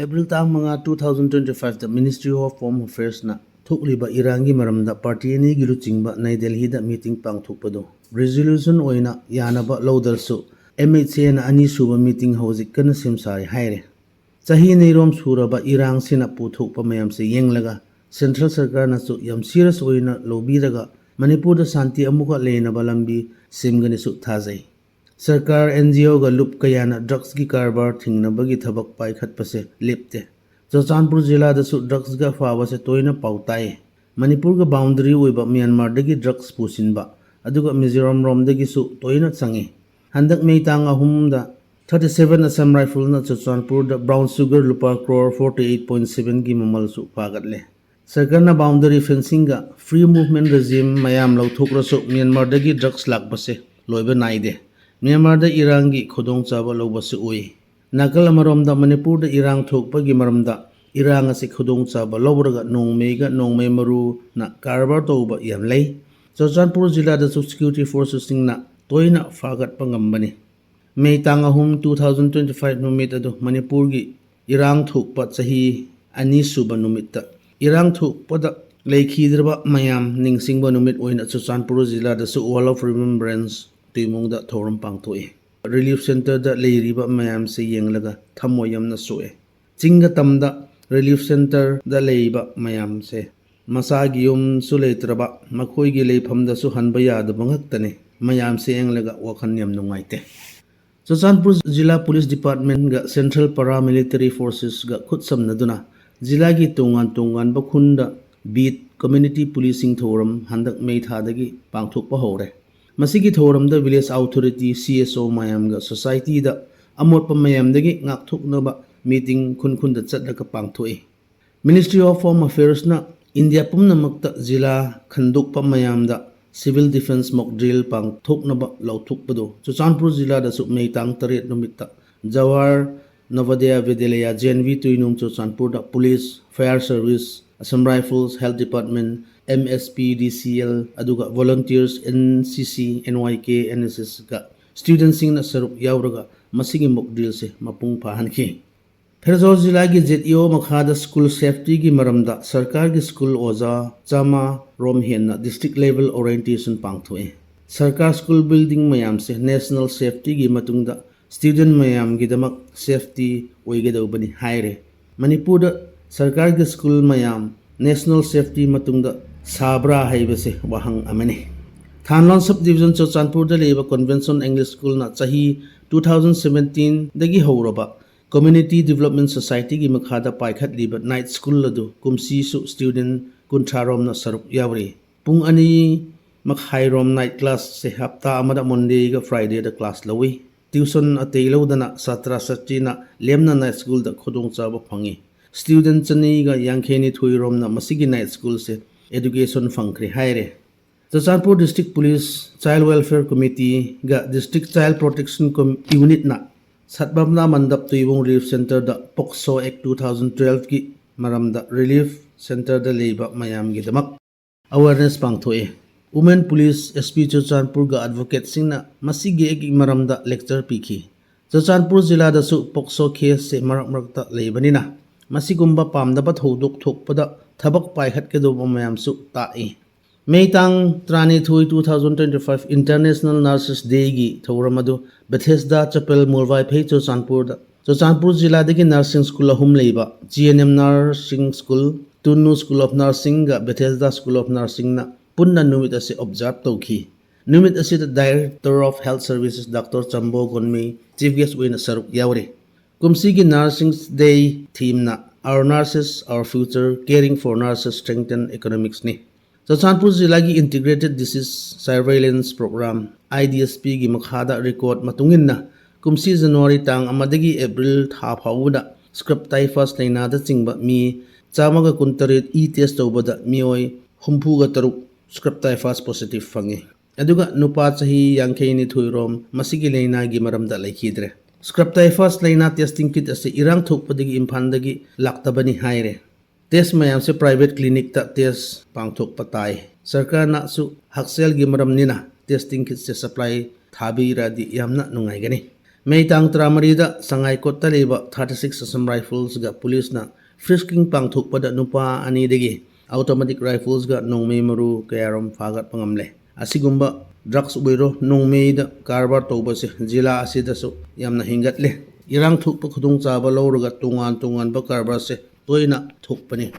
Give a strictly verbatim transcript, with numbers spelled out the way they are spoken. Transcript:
April ꯇꯥꯡ ꯃꯉꯥ, two thousand twenty five the Ministry of Home Affairs ꯅ ꯊꯣꯛꯂꯤꯕ ꯏꯔꯥꯡꯒꯤ ꯃꯔꯝꯗ ꯄꯥꯔꯇꯤ ꯑꯅꯤꯒꯤ ꯂꯨꯆꯤꯡꯕ ꯅꯩ ꯗꯦꯜꯍꯤꯗ ꯃꯤꯇꯤꯡ ꯄꯥꯡꯊꯣꯛꯄꯗꯨ ꯔꯤꯖꯣꯂꯨꯁꯟ ꯑꯣꯏꯅ ꯌꯥꯅꯕ ꯂꯧꯗ꯭ꯔꯁꯨ, MHA ꯅ ꯑꯅꯤꯁꯨꯕ ꯃꯤꯇꯤꯡ ꯍꯧꯖꯤꯛ ꯀꯟꯅ ꯁꯦꯝ ꯁꯥꯔꯤ ꯍꯥꯏꯔꯦ꯫ ꯆꯍꯤ ꯅꯤꯔꯣꯝ ꯁꯨꯔꯕ ꯏꯔꯥꯡꯁꯤꯅ ꯄꯨꯊꯣꯛꯄ ꯃꯌꯥꯝꯁꯦ ꯌꯦꯡꯂꯒ, ꯁꯦꯟꯇ꯭ꯔꯦꯜ ꯁꯔꯀꯥꯔꯅꯁꯨ ꯌꯥꯝ ꯁꯤꯔꯤꯌꯁ ꯑꯣꯏꯅ ꯂꯧꯕꯤꯔꯒ, ꯃꯅꯤꯄꯨꯔꯗ ꯁꯥꯟꯇꯤ ꯑꯃꯨꯛꯀ ꯂꯩꯅꯕ ꯂꯝꯕꯤ ꯁꯦꯝꯒꯅꯤꯁꯨ ꯊꯥꯖꯩ꯫ ꯁꯔꯀꯥꯔ, NGO ꯒ ꯂꯨꯞ ꯀꯌꯥꯅ ꯗ꯭ꯔꯒꯁꯀꯤ ꯀꯔꯕꯥꯔ ꯊꯤꯡꯅꯕꯒꯤ ꯊꯕꯛ ꯄꯥꯏꯈꯠꯄꯁꯦ ꯂꯦꯞꯇꯦ꯫ ꯆꯨꯔꯆꯥꯟꯄꯨꯔ ꯖꯤꯂꯥꯗꯁꯨ ꯗ꯭ꯔꯒꯁꯀ ꯐꯥꯕꯁꯦ ꯇꯣꯏꯅ ꯄꯥꯎ ꯇꯥꯏ꯫ ꯃꯅꯤꯄꯨꯔꯒ ꯕꯥꯎꯟꯗꯔꯤ ꯑꯣꯏꯕ ꯃ꯭ꯌꯥꯟꯃꯥꯔꯗꯒꯤ ꯗ꯭ꯔꯒꯁ ꯄꯨꯁꯤꯟꯕ, ꯑꯗꯨꯒ ꯃꯤꯖꯣꯔꯥꯝ ꯔꯣꯝꯗꯒꯤꯁꯨ ꯇꯣꯏꯅ ꯆꯪꯉꯤ꯫ ꯍꯟꯗꯛ ꯃꯦ ꯇꯥꯡ ꯑꯍꯨꯝꯗ thirty seven Assam Rifles ꯅ ꯆꯨꯔꯆꯥꯟꯄꯨꯔꯗ brown sugar ꯂꯨꯄꯥ crore forty eight point seven ꯒꯤ ꯃꯃꯜꯁꯨ ꯐꯥꯒꯠꯂꯦ꯫ ꯁꯔꯀꯥꯔꯅ ꯕꯥꯎꯟꯗꯔꯤ ꯐꯦꯟꯁꯤꯡꯒ ꯐ꯭ꯔꯤ ꯃꯨꯚꯃꯦꯟ ꯔꯦꯖꯤꯝ ꯃꯌꯥꯝ ꯂꯧꯊꯣꯛꯂꯁꯨ, ꯃ꯭ꯌꯥꯟꯃꯥꯔꯗꯒꯤ ꯗ꯭ꯔꯒꯁ ꯂꯥꯛꯄꯁꯦ ꯂꯣꯏꯕ ꯅꯥꯏꯗꯦ꯫ ꯃ꯭ꯌꯥꯟꯃꯥꯔꯗ ꯏꯔꯥꯡꯒꯤ ꯈꯨꯗꯣꯡꯆꯥꯕ ꯂꯧꯕꯁꯨ ꯎꯏ꯫ ꯅꯥꯀꯜ ꯑꯃꯔꯣꯝꯗ, ꯃꯅꯤꯄꯨꯔꯗ ꯏꯔꯥꯡ ꯊꯣꯛꯄꯒꯤ ꯃꯔꯝꯗ, ꯏꯔꯥꯡ ꯑꯁꯤ ꯈꯨꯗꯣꯡꯆꯥꯕ ꯂꯧꯔꯒ ꯅꯣꯡꯃꯩꯒ ꯅꯣꯡꯃꯩ ꯃꯔꯨꯅ ꯀꯔꯕꯥꯔ ꯇꯧꯕ ꯌꯥꯝ ꯂꯩ꯫ ꯆꯨꯔꯆꯥꯟꯄꯨꯔ ꯖꯤꯂꯥꯗꯁꯨ ꯁꯦꯀ꯭ꯌꯨꯔꯤꯇꯤ ꯐꯣꯔꯁꯦꯁꯁꯤꯡꯅ ꯇꯣꯏꯅ ꯐꯥꯒꯠꯄ ꯉꯝꯕꯅꯤ꯫ ꯃꯦ ꯇꯥꯡ ꯑꯍꯨꯝ, two thousand twenty five ꯅꯨꯃꯤꯠ ꯑꯗꯨ ꯃꯅꯤꯄꯨꯔꯒꯤ ꯏꯔꯥꯡ ꯊꯣꯛꯄ ꯆꯍꯤ ꯑꯅꯤꯁꯨꯕ ꯅꯨꯃꯤꯠꯇ, ꯏꯔꯥꯡ ꯊꯣꯛꯄꯗ ꯂꯩꯈꯤꯗ꯭ꯔꯕ ꯃꯌꯥꯝ ꯅꯤꯡꯁꯤꯡꯕ ꯅꯨꯃꯤꯠ ꯑꯣꯏꯅ ꯆꯨꯔꯆꯥꯟꯄꯨꯔ ꯖꯤꯂꯥꯗꯁꯨ Wall of Remembrance ꯇꯨꯏꯃꯨꯡꯗ ꯊꯧꯔꯝ ꯄꯥꯡꯊꯣꯛꯏ꯫ ꯔꯤꯂꯤꯐ ꯁꯦꯟꯇꯔꯗ ꯂꯩꯔꯤꯕ ꯃꯌꯥꯝꯁꯦ ꯌꯦꯡꯂꯒ ꯊꯃꯣꯏ ꯌꯥꯝꯅ ꯁꯣꯛꯑꯦ꯫ ꯆꯤꯡꯒ ꯇꯝꯗ ꯔꯤꯂꯤꯐ ꯁꯦꯟꯇꯔꯗ ꯂꯩꯕ ꯃꯌꯥꯝꯁꯦ ꯃꯁꯥꯒꯤ ꯌꯨꯝꯁꯨ ꯂꯩꯇ꯭ꯔꯕ, ꯃꯈꯣꯏꯒꯤ ꯂꯩꯐꯝꯗꯁꯨ ꯍꯟꯕ ꯌꯥꯗꯕ ꯉꯥꯛꯇꯅꯤ꯫ ꯃꯌꯥꯝꯁꯦ ꯌꯦꯡꯂꯒ ꯋꯥꯈꯜ ꯌꯥꯝ ꯅꯨꯡꯉꯥꯏꯇꯦ꯫ ꯆꯨꯔꯆꯥꯟꯄꯨꯔ ꯖꯤꯂꯥ ꯄꯨꯂꯤꯁ ꯗꯤꯄꯥꯔꯠꯃꯦꯟꯒ ꯁꯦꯟꯇ꯭ꯔꯦꯜ ꯄꯔꯥ ꯃꯤꯂꯤꯇꯔꯤ ꯐꯣꯔꯁꯦꯁꯀ ꯈꯨꯠꯁꯝꯅꯗꯨꯅ ꯖꯤꯂꯥꯒꯤ ꯇꯣꯉꯥꯟ ꯇꯣꯉꯥꯟꯕ ꯈꯨꯟꯗ ꯕꯤꯠ ꯀꯝꯃ꯭ꯌꯨꯅꯤꯇꯤ ꯄꯨꯂꯤꯁꯤꯡ ꯊꯧꯔꯝ ꯍꯟꯗꯛ ꯃꯦ ꯊꯥꯗꯒꯤ ꯄꯥꯡꯊꯣꯛꯄ ꯍꯧꯔꯦ꯫ ꯃꯁꯤꯒꯤ ꯊꯧꯔꯝꯗ ꯚꯤꯂꯦꯖ ꯑꯣꯊꯣꯔꯤꯇꯤ, CSO ꯃꯌꯥꯝꯒ ꯁꯣꯁꯥꯏꯇꯤꯗ ꯑꯃꯣꯠꯄ ꯃꯌꯥꯝꯗꯒꯤ ꯉꯥꯛꯊꯣꯛꯅꯕ ꯃꯤꯇꯤꯡ ꯈꯨꯟ ꯈꯨꯟꯗ ꯆꯠꯂꯒ ꯄꯥꯡꯊꯣꯛꯏ꯫ Ministry of Home Affairsꯅ ꯏꯟꯗꯤꯌꯥ ꯄꯨꯝꯅꯃꯛꯇ ꯖꯤꯂꯥ ꯈꯟꯗꯣꯛꯄ ꯃꯌꯥꯝꯗ civil defence mock drill ꯄꯥꯡꯊꯣꯛꯅꯕ ꯂꯥꯎꯊꯣꯛꯄꯗꯨ ꯆꯨꯔꯆꯥꯟꯄꯨꯔ ꯖꯤꯂꯥꯗꯁꯨ ꯃꯦ ꯇꯥꯡ ꯇꯔꯦꯠ ꯅꯨꯃꯤꯠꯇ ꯖꯋꯥꯍꯔ ꯅꯚꯣꯗꯌ ꯕꯤꯗ꯭ꯌꯥꯂꯌ, JNV ꯇꯨꯏꯅꯨꯡ ꯆꯨꯔꯆꯥꯟꯄꯨꯔꯗ police, fire service, Assam Rifles, Health Department, MSPDCL, ꯑꯗꯨꯒ volunteers, NCC, NYK, NSSꯒ ꯁ꯭ꯇꯨꯗꯦꯟꯠꯁꯤꯡꯅ ꯁꯔꯨꯛ ꯌꯥꯎꯔꯒ ꯃꯁꯤꯒꯤ mock drillꯁꯦ ꯃꯄꯨꯡ ꯐꯥꯍꯟꯈꯤ꯫ ꯐꯦꯔꯖꯧ ꯖꯤꯂꯥꯒꯤ ꯖꯦꯠ ꯏ ꯑꯣ ꯃꯈꯥꯗ ꯁ꯭ꯀꯨꯜ ꯁꯦꯐꯇꯤꯒꯤ ꯃꯔꯝꯗ ꯁꯔꯀꯥꯔꯒꯤ ꯁ꯭ꯀꯨꯜ ꯑꯣꯖꯥ ꯆꯥꯝꯃ ꯔꯣꯝ ꯍꯦꯟꯅ ꯗꯤꯁꯇ꯭ꯔꯤꯛ ꯂꯦꯚꯦꯜ ꯑꯣꯔꯤꯌꯦꯟꯇꯦꯁꯟ ꯄꯥꯡꯊꯣꯛꯏ꯫ ꯁꯔꯀꯥꯔ ꯁ꯭ꯀꯨꯜ ꯕꯤꯜꯗꯤꯡ ꯃꯌꯥꯝꯁꯦ ꯅꯦꯁꯅꯦꯜ ꯁꯦꯐꯇꯤꯒꯤ ꯃꯇꯨꯡꯗ ꯁ꯭ꯇꯨꯗꯦꯟ ꯃꯌꯥꯝꯒꯤꯗꯃꯛ ꯁꯦꯐꯇꯤ ꯑꯣꯏꯒꯗꯧꯕꯅꯤ ꯍꯥꯏꯔꯦ꯫ ꯃꯅꯤꯄꯨꯔꯗ ꯁꯔꯀꯥꯔꯒꯤ ꯁ꯭ꯀꯨꯜ ꯃꯌꯥꯝ ꯅꯦꯁꯅꯦꯜ ꯁꯦꯐꯇꯤ ꯃꯇꯨꯡꯗ ꯁꯥꯕ꯭ꯔꯥ ꯍꯥꯏꯕꯁꯦ ꯋꯥꯍꯪ ꯑꯃꯅꯤ꯫ ꯊꯥꯟꯂꯣꯟ ꯁꯕ ꯗꯤꯕꯤꯖꯟ ꯆꯨꯔꯆꯥꯟꯄꯨꯔꯗ ꯂꯩꯕ ꯀꯣꯟꯚꯦꯟꯁꯟ ꯏꯪꯂꯤꯁ ꯁ꯭ꯀꯨꯜꯅ ꯆꯍꯤ ꯇꯨ ꯊꯥꯎꯖꯟ ꯁꯕꯦꯟꯇꯤꯟꯗꯒꯤ ꯍꯧꯔꯕ ꯀꯝꯃ꯭ꯌꯨꯅꯤꯇꯤ ꯗꯤꯕꯦꯂꯞꯃꯦꯟ ꯁꯣꯁꯥꯏꯇꯤꯒꯤ ꯃꯈꯥꯗ ꯄꯥꯏꯈꯠꯂꯤꯕ ꯅꯥꯏꯠ ꯁ꯭ꯀꯨꯜ ꯑꯗꯨ ꯀꯨꯝꯁꯤꯁꯨ ꯁ꯭ꯇꯨꯗꯦꯟ ꯀꯨꯟꯊ꯭ꯔꯥ ꯔꯣꯝꯅ ꯁꯔꯨꯛ ꯌꯥꯎꯔꯤ꯫ ꯄꯨꯡ ꯑꯅꯤ ꯃꯈꯥꯏ ꯔꯣꯝ ꯅꯥꯏꯠ ꯀ꯭ꯂꯥꯁꯁꯦ ꯍꯞꯇꯥ ꯑꯃꯗ ꯃꯣꯟꯗꯦꯒ ꯐ꯭ꯔꯥꯏꯗꯦꯗ ꯀ꯭ꯂꯥꯁ ꯂꯧꯏ꯫ ꯇ꯭ꯌꯨꯁꯟ ꯑꯇꯩ ꯂꯧꯗꯅ ꯁꯥꯇ꯭ꯔ ꯁꯥꯇ꯭ꯔꯤꯅ ꯂꯦꯝꯅ ꯅꯥꯏꯠ ꯁ꯭ꯀꯨꯜꯗ ꯈꯨꯗꯣꯡꯆꯥꯕ ꯐꯪꯏ꯫ ꯁ꯭ꯇꯨꯗꯦꯟ ꯆꯅꯤꯒ ꯌꯥꯡꯈꯩ ꯅꯤꯊꯣꯏ ꯔꯣꯝꯅ ꯃꯁꯤꯒꯤ ꯅꯥꯏꯠ ꯁ꯭ꯀꯨꯜꯁꯦ ꯑꯦꯗꯨꯀꯦꯁꯟ ꯐꯪꯈ꯭ꯔꯦ ꯍꯥꯏꯔꯦ꯫ Churachandpur district police child welfare ꯀꯃꯤꯇꯤꯒ ꯗꯤꯁꯇ꯭ꯔꯤꯛ ꯆꯥꯏꯜ ꯄ꯭ꯔꯣꯇꯦꯛꯁꯟ ꯀꯝ-, ꯌꯨꯅꯤꯠꯅ ꯁꯠꯕꯝꯅꯥ ꯃꯟꯗꯞ ꯇꯨꯏꯕꯣꯡ ꯔꯤꯂꯤꯐ ꯁꯦꯟꯇꯔꯗ ꯄꯣꯛꯁꯣ ꯑꯦꯛ ꯇꯨ ꯊꯥꯎꯖꯟ ꯇꯨꯋꯦꯜꯐꯀꯤ ꯃꯔꯝꯗ ꯔꯤꯂꯤꯐ ꯁꯦꯟꯇꯔꯗ ꯂꯩꯕ ꯃꯌꯥꯝꯒꯤꯗꯃꯛ ꯑꯋꯦꯔꯅꯦꯁ ꯄꯥꯡꯊꯣꯛꯑꯦ꯫ ꯋꯨꯃꯦꯟ ꯄꯨꯂꯤꯁ, ꯑꯦꯁ ꯄꯤ ꯆꯨꯔꯆꯥꯟꯄꯨꯔꯒ ꯑꯦꯗꯚꯣꯀꯦꯠꯁꯤꯡꯅ ꯃꯁꯤꯒꯤ ꯑꯦꯛꯀꯤ ꯃꯔꯝꯗ ꯂꯦꯛꯆꯔ ꯄꯤꯈꯤ꯫ ꯆꯨꯔꯆꯥꯟꯄꯨꯔ ꯖꯤꯂꯥꯗꯁꯨ ꯄꯣꯛꯁꯣ ꯀꯦꯁꯁꯦ ꯃꯔꯛ ꯃꯔꯛꯇ ꯂꯩꯕꯅꯤꯅ ꯃꯁꯤꯒꯨꯝꯕ ꯄꯥꯝꯗꯕ ꯊꯧꯗꯣꯛ ꯊꯣꯛꯄꯗ ꯊꯕꯛ ꯄꯥꯏꯈꯠꯀꯗꯧꯕ ꯃꯌꯥꯝꯁꯨ ꯇꯥꯛꯏ꯫ ꯃꯦ ꯇꯥꯡ ꯇꯔꯥꯅꯤꯊꯣꯏ, two thousand twenty five International Nurses Dayꯒꯤ ꯊꯧꯔꯝ ꯑꯗꯨ ꯕꯦꯊꯦꯁꯗꯥ ꯆꯄꯦꯜ ꯃꯨꯜꯚꯥꯏꯐꯩ ꯆꯨꯔꯆꯥꯟꯄꯨꯔꯗ ꯆꯨꯔꯆꯥꯟꯄꯨꯔ ꯖꯤꯂꯥꯗꯒꯤ ꯅꯔꯁꯤꯡ ꯁ꯭ꯀꯨꯜ ꯑꯍꯨꯝ ꯂꯩꯕ G N M nursing school, Tunu school of ꯅꯔꯁꯤꯡꯒ ꯕꯦꯊꯦꯁꯗꯥ ꯁ꯭ꯀꯨꯜ ꯑꯣꯐ ꯅꯔꯁꯤꯡꯅ ꯄꯨꯟꯅ ꯅꯨꯃꯤꯠ ꯑꯁꯤ ꯑꯣꯕꯖꯥꯔꯚ ꯇꯧꯈꯤ꯫ ꯅꯨꯃꯤꯠ ꯑꯁꯤꯗ Director of Health Services doctor Chambo Gonmei chief guest ꯑꯣꯏꯅ ꯁꯔꯨꯛ ꯌꯥꯎꯔꯤ꯫ ꯀꯨꯝꯁꯤꯒꯤ Nurses Day themeꯅ Our Nurses, Our Future, Caring for Nurses Strengthen Economicsꯅꯤ꯫ Churachandpur ꯖꯤꯂꯥꯒꯤ Integrated Disease Surveillance Program, I D S Pꯒꯤ ꯃꯈꯥꯗ ꯔꯦꯀꯣꯔꯗ ꯃꯇꯨꯡ ꯏꯟꯅ ꯀꯨꯝꯁꯤ ꯖꯅꯋꯥꯔꯤ ꯇꯥꯡ ꯑꯃꯗꯒꯤ ꯑꯦꯄ꯭ꯔꯤꯜ ꯊꯥ ꯐꯥꯎꯕꯗ ꯁ꯭ꯀ꯭ꯔꯕ ꯇꯥꯏꯐꯁ ꯂꯥꯏꯅꯥꯗ ꯆꯤꯡꯕ ꯃꯤ ꯆꯥꯝꯃꯒ ꯀꯨꯟꯇꯔꯦꯠ ꯏ ꯇꯦꯁ ꯇꯧꯕꯗ ꯃꯤꯑꯣꯏ ꯍꯨꯝꯐꯨꯒ ꯇꯔꯨꯛ ꯁ꯭ꯀ꯭ꯔꯕ ꯇꯥꯏꯐꯁ ꯄꯣꯖꯤꯇꯤꯚ ꯐꯪꯉꯤ꯫ ꯑꯗꯨꯒ ꯅꯨꯄꯥ ꯆꯍꯤ ꯌꯥꯡꯈꯩ ꯅꯤꯊꯣꯏ ꯔꯣꯝ ꯃꯁꯤꯒꯤ ꯂꯥꯏꯅꯥꯒꯤ ꯃꯔꯝꯗ ꯂꯩꯈꯤꯗ꯭ꯔꯦ꯫ ꯁ꯭ꯀ꯭ꯔꯕ ꯇꯥꯏꯐꯁ ꯂꯥꯏꯅꯥ ꯇꯦꯁꯇꯤꯡ ꯀꯤꯠ ꯑꯁꯤ ꯏꯔꯥꯡ ꯊꯣꯛꯄꯗꯒꯤ ꯏꯝꯐꯥꯜꯗꯒꯤ ꯂꯥꯛꯇꯕꯅꯤ ꯍꯥꯏꯔꯦ꯫ ꯇꯦꯁ ꯃꯌꯥꯝꯁꯦ ꯄ꯭ꯔꯥꯏꯚꯦꯠ ꯀ꯭ꯂꯤꯅꯤꯛꯇ ꯇꯦꯁ ꯄꯥꯡꯊꯣꯛꯄ ꯇꯥꯏ꯫ ꯁꯔꯀꯥꯔꯅꯁꯨ ꯍꯛꯁꯦꯜꯒꯤ ꯃꯔꯝꯅꯤꯅ ꯇꯦꯁꯇꯤꯡ ꯀꯤꯠꯁꯦ ꯁꯄ꯭ꯂꯥꯏ ꯊꯥꯕꯤꯔꯗꯤ ꯌꯥꯝꯅ ꯅꯨꯡꯉꯥꯏꯒꯅꯤ꯫ ꯃꯦ ꯇꯥꯡ ꯇꯔꯥꯃꯔꯤꯗ ꯁꯉꯥꯏꯀꯣꯠꯇ ꯂꯩꯕ thirty six Assam Riflesꯒ ꯄꯨꯂꯤꯁꯅ frisking ꯄꯥꯡꯊꯣꯛꯄꯗ ꯅꯨꯄꯥ ꯑꯅꯤꯗꯒꯤ automatic riflesꯒ ꯅꯣꯡꯃꯩ ꯃꯔꯨ ꯀꯌꯥꯔꯣꯝ ꯐꯥꯒꯠꯄ ꯉꯝꯂꯦ꯫ ꯑꯁꯤꯒꯨꯝꯕ drugs ꯑꯣꯏꯔꯣ, ꯅꯣꯡꯃꯩꯗ ꯀꯔꯕꯥꯔ ꯇꯧꯕꯁꯦ ꯖꯤꯂꯥ ꯑꯁꯤꯗꯁꯨ ꯌꯥꯝꯅ ꯍꯦꯟꯒꯠꯂꯦ꯫ ꯏꯔꯥꯡ ꯊꯣꯛꯄ ꯈꯨꯗꯣꯡꯆꯥꯕ ꯂꯧꯔꯒ ꯇꯣꯉꯥꯟ ꯇꯣꯉꯥꯟꯕ ꯀꯔꯕꯥꯔꯁꯦ ꯇꯣꯏꯅ ꯊꯣꯛꯄꯅꯤ꯫